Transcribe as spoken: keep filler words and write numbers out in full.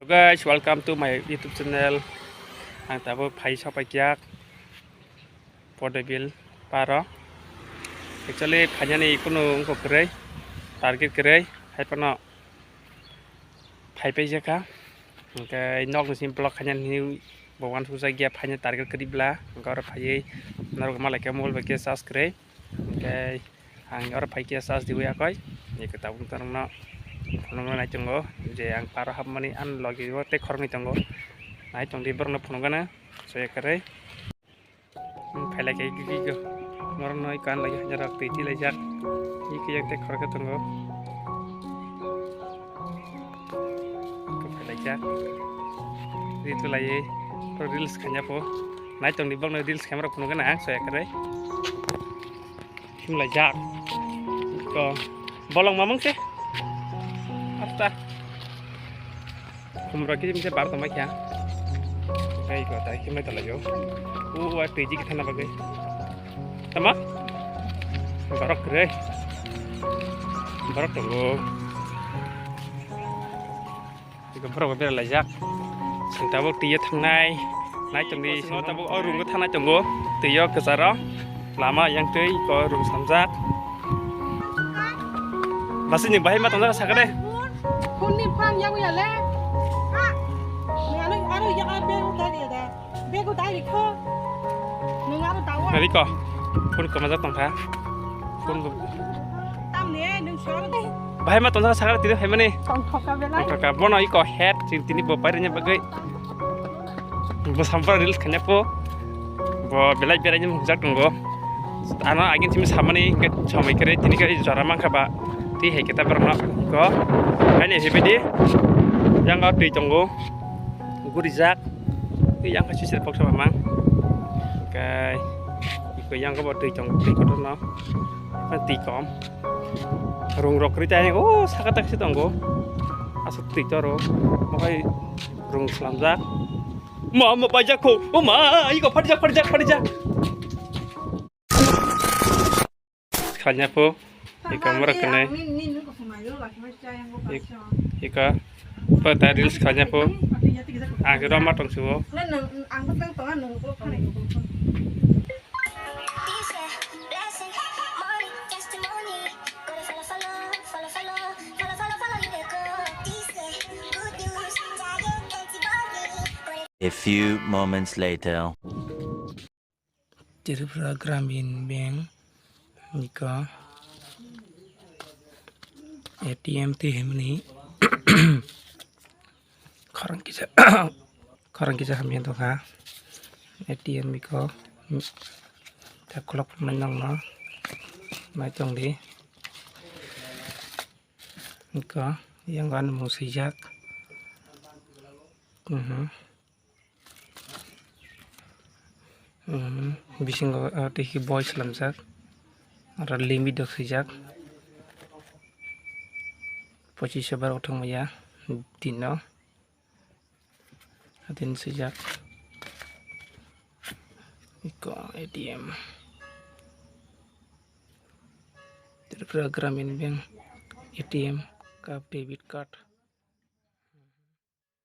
Guys, welcome to my YouTube channel. Ang tabuk phai sopai kiyak Podebil paro. Actually phainani kunu wngkha kwrwi, target kwrwi, hai phano phai paijak kha. Hwnkhe nokni simi vlog khainani hwnwi bo uansukjak ya phaina target kwrwi bla. Hwnkhe oro phaiwi norok malaikha mobile bai khe charge kwrwi. Hwnkhe ang oro phai khe charge diwi yakoi. Eko tabuk norokno phunukna nai tongo je ang paro hapmani ani logi o tei khoroknwi tongo. Nai tongdi borokno phunukgana soya kwrwi. Phailai khe gigi go. Norokno eko ani logi haino rok twi tilaijak. Eko yak tei khoroknwi tongo. Eko phailai jak. Ri tulaiwi reels khaina pho. Nai tongdi borokno reels khaima rok phunukgana ang soya kwrwi. Himlai jak. Ko bolong mamang se. Asta. Kumra kiri misa bar tama kya. Kai ko tai himlai tala yo. U wa tiji kita na bagai. Tama? Barok kre. Barok tongo. Iko borok bo beralaijak. Sing tabuk twiyo thangnai. Nai tongdi sing tabuk o room o thangnai tongo. Twiyo kwcharo. Lama yang twi iko room samjak. Basi ni bahai ma tongjak sakade. Phone ni phone yang ya le. Ha. Ni anu anu ya be utai dia da. Bego dai rikho. Nung aro dawa. Nari ko. Phone ko maja tongkha. Phone ko. Tamne nung sor dai. Bahai ma tongkha sakar tiri hai mani. Tongkha belai. Tongkha bono iko head sin tini bo pairnya bagai. Bo sampar reels khanya po. Bo belai belai ni mujak tongo. Ano agin simi samani ke samai kere tini ke jora mangkha ba. Twi hai kita berno ko. Hai le hebidi. Yang twi tongo. Gurijak. Tei yang khe sisir boksa mamang. Kai. Iko yang khe bo twi tong, twi kotor no. Twi kom. Rung rok kri tai o saka tak si tongo. Asuk twi toro. Mohai rung slamjak. Ma ma paijak kho. O ma, iko phatjak, phatjak, phatjak. Khalnya po, ika mura kene. Ika, pa ta reels khalnya po. Ang roma tong suwo. A few moments later. Tripura Gramin Bank niko A T M twi himni khorang kisa khorang kisa hamya dokha A T M niko ta khulok phunai nokno nai tongdi niko yang ani mung swijak. Mhm. Bisingo tei khe boi slamjak, aro limit rok swijak, pochis over o thangmaya dino adin swijak. Iko A T M, Tripura Gramin Bank A T M card, debit card.